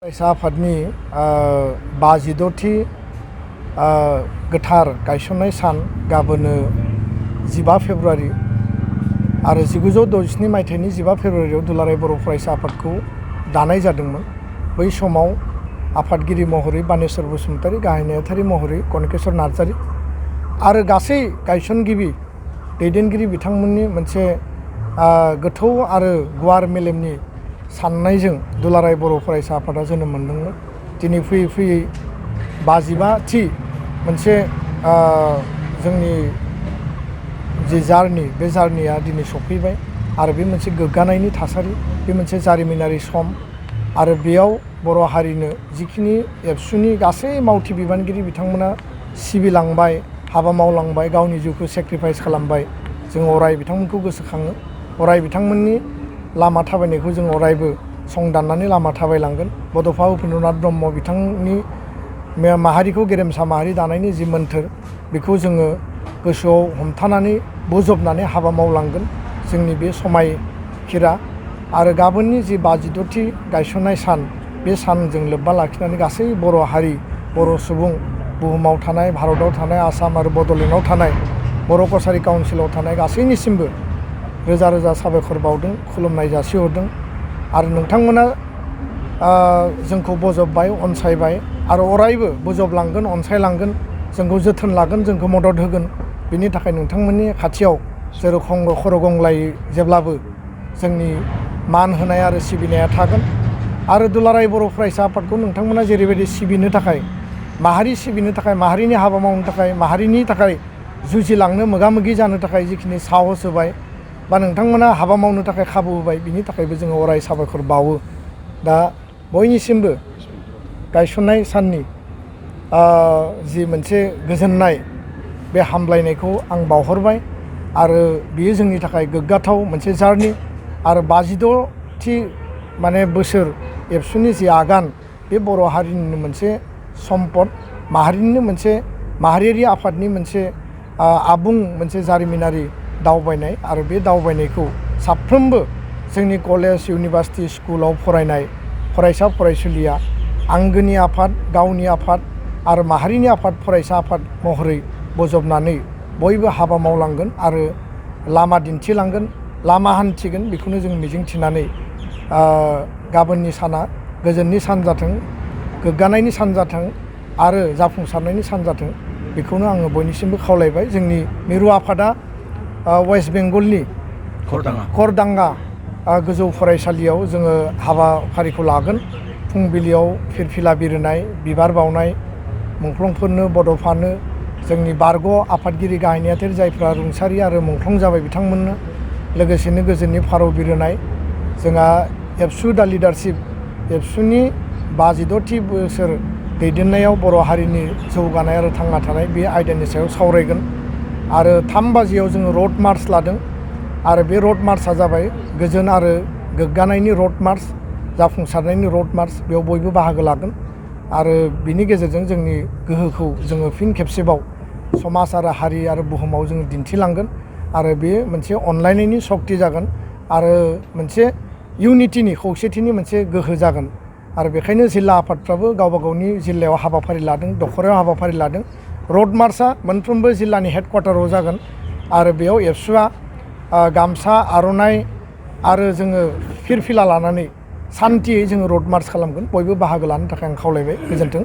फरायसा आफादनि 52थि गोथार गायसननाय सान गाबोनो 15 फेब्रुवारि आरो 1967 मायथाइनि 15 फेब्रुवारियाव दुलाराय बर' फरायसा आफादखौ दानाय जादोंमोन। बै समाव आफादगिरि महरै बानेश्वर बसुमतारी, गाहाय नेहाथारि महरै कनकेश्वर नार्जारी आरो गासै गायसनगिरि दैदेनगिरि बिथांमोननि मोनसे गोथौ आरो गुवार मेलेमनि साननायजों दुलाराय बर' फरायसा आफादा जोनोम मोनदोंमोन। दिनै फैयै फैयै 55थि मोनसे जोंनि जि जार्नि, बे जार्निया दिनै सफैबाय आरो बे मोनसे गोग्गानायनि थासारि, बे मोनसे जारिमिनारि सम आरो बेयाव बर' हारिनो जिखिनि एबसुनि गासै मावथि बिबानगिरि बिथांमोना सिबिलांबाय, हाबा मावलांबाय, गावनि जिउखौ सेक्रिफाइस खालामबाय, जों अराय बिथांमोनखौ गोसोखाङो। अराय बिथांमोननि लामा थाबायनायखौ जों अरायबो संदाननानै लामा थाबायलांगोन। बड'फा उपेन्द्रनाथ ब्रह्म बिथांनि माहारिखौ गेरेमसा माहारि दानायनि जि मोन्थोर, बेखौ जोङो गोसोआव हमथानानै बोजबनानै हाबा मावलांगोन। जोंनि बे समायखिरा आरो गाबोननि जि 52थि गायसननाय सान, बे सानजों लोब्बा लाखिनानै गासै बर' हारि, बर' सुबुं, बुहुमाव थानाय, भारताव थानाय, आसाम आरो बड'लेण्डआव थानाय, बर' कसारि काउन्सिलाव थानाय गासैनिसिमबो रोजा रोजा साबायखर बावदों, खुलुमनाय जासिहरदों आरो नोंथांमोना जोंखौ बोजबबाय, अनसायबाय आरो अरायबो बोजबलांगोन, अनसायलांगोन, जोंखौ जोथोन लागोन, जोंखौ मदद होगोन। बिनि थाखाय नोंथांमोननि खाथियाव जेरखम खर' गंग्लायै जेब्लाबो जोंनि मान होनाय आरो सिबिनाया थागोन आरो दुलाराय बर' फरायसा आफादखौ नोंथांमोना जेरैबायदि सिबिनो थाखाय, माहारि सिबिनो थाखाय, माहारिनि हाबा मावनो थाखाय, माहारिनि थाखाय जुजिलांनो, मोगा मोगि जानो थाखाय जिखिनि साहस होबाय बा नोंथांमोना हाबा मावनो थाखाय खाबु होबाय, बिनि थाखायबो जोङो अराय साबायखर बावो। दा बयनिसिमबो गायसननाय साननि जि मोनसे गोजोननाय, बे हामलायनायखौ आं बावहरबाय आरो बियो जोंनि थाखाय गोग्गाथाव मोनसे जार्नि आरो 52थि बोसोर एबसुनि जि आगान, बे बर' हारिनिनो मोनसे सम्पद, माहारिनिनो मोनसे माहारियारि आफादनि मोनसे आबुं मोनसे जारिमिनारि दावबायनाय आरो बे दावबायनायखौ साफ्रोमबो जोंनि कलेज, इउनिभारसिटि, स्कुलाव फरायनाय फरायसा फरायसुलिया आंगोनि आफाद, गावनि आफाद आरो माहारिनि आफाद, फरायसा आफाद महरै बोजबनानै बयबो हाबा मावलांगोन आरो लामा दिन्थिलांगोन, लामा हान्थिगोन। बेखौनो जों मिजिंथिनानै गाबोननि साना गोजोननि सान जाथों, गोग्गानायनि सान जाथों आरो जाफुंसारनायनि सान जाथों, बेखौनो आङो बयनिसिमबो खावलायबाय। जोंनि मिरु आफादा वेस्ट बेंगलनि करदांगा गोजौ फरायसालियाव जोङो हाबाफारिखौ लागोन। फुंबिलियाव फिरफिला बिरहोनाय, बिबार बावनाय, मुंख्लंफोरनो, बड'फानो, जोंनि बारग' आफादगिरि गाहाय नेहाथारि जायफ्रा रुंसारि आरो मुंख्लं जाबाय बिथांमोननो, लोगोसेनो गोजोननि फारौ बिरहोनाय। जोंहा एबसु दा लिडारशिप, एबसुनि 52थि बोसोर दैदेननायाव बर' हारिनि जौगानाय आरो थांना थानाय, बे आयदानि सायाव सावरायगोन आरो 3 बाजियाव जोङो रड मार्च लादों आरो बे रड मार्चआ जाबाय गोजोन आरो गोग्गानायनि रड मार्च, जाफुंसारनायनि रड मार्च। बेयाव बयबो बाहागो लागोन आरो बिनि गेजेरजों जोंनि गोहोखौ जोङो फिन खेबसेबाव समाज आरो हारि आरो बुहुमाव जोङो दिन्थिलांगोन आरो बे मोनसे अनलायनायनि सक्ति जागोन आरो मोनसे इउनिटिनि, खौसेथिनि मोनसे गोहो जागोन। आरो बेखायनो जिल्ला आफादफ्राबो गावबा गावनि जिल्लायाव हाबाफारि लादों, दख'रायाव हाबाफारि लादों। रड मार्चआ मोनफ्रोमबो जिल्लानि हेडक्वार्टाराव जागोन आरो बेयाव एबसुआ गामसा, आर'नाइ आरो जोङो फिरफिला लानानै सान्थियै जोङो रड मार्च खालामगोन। बयबो बाहागो लानो थाखाय आं खावलायबाय। गोजोन्थों।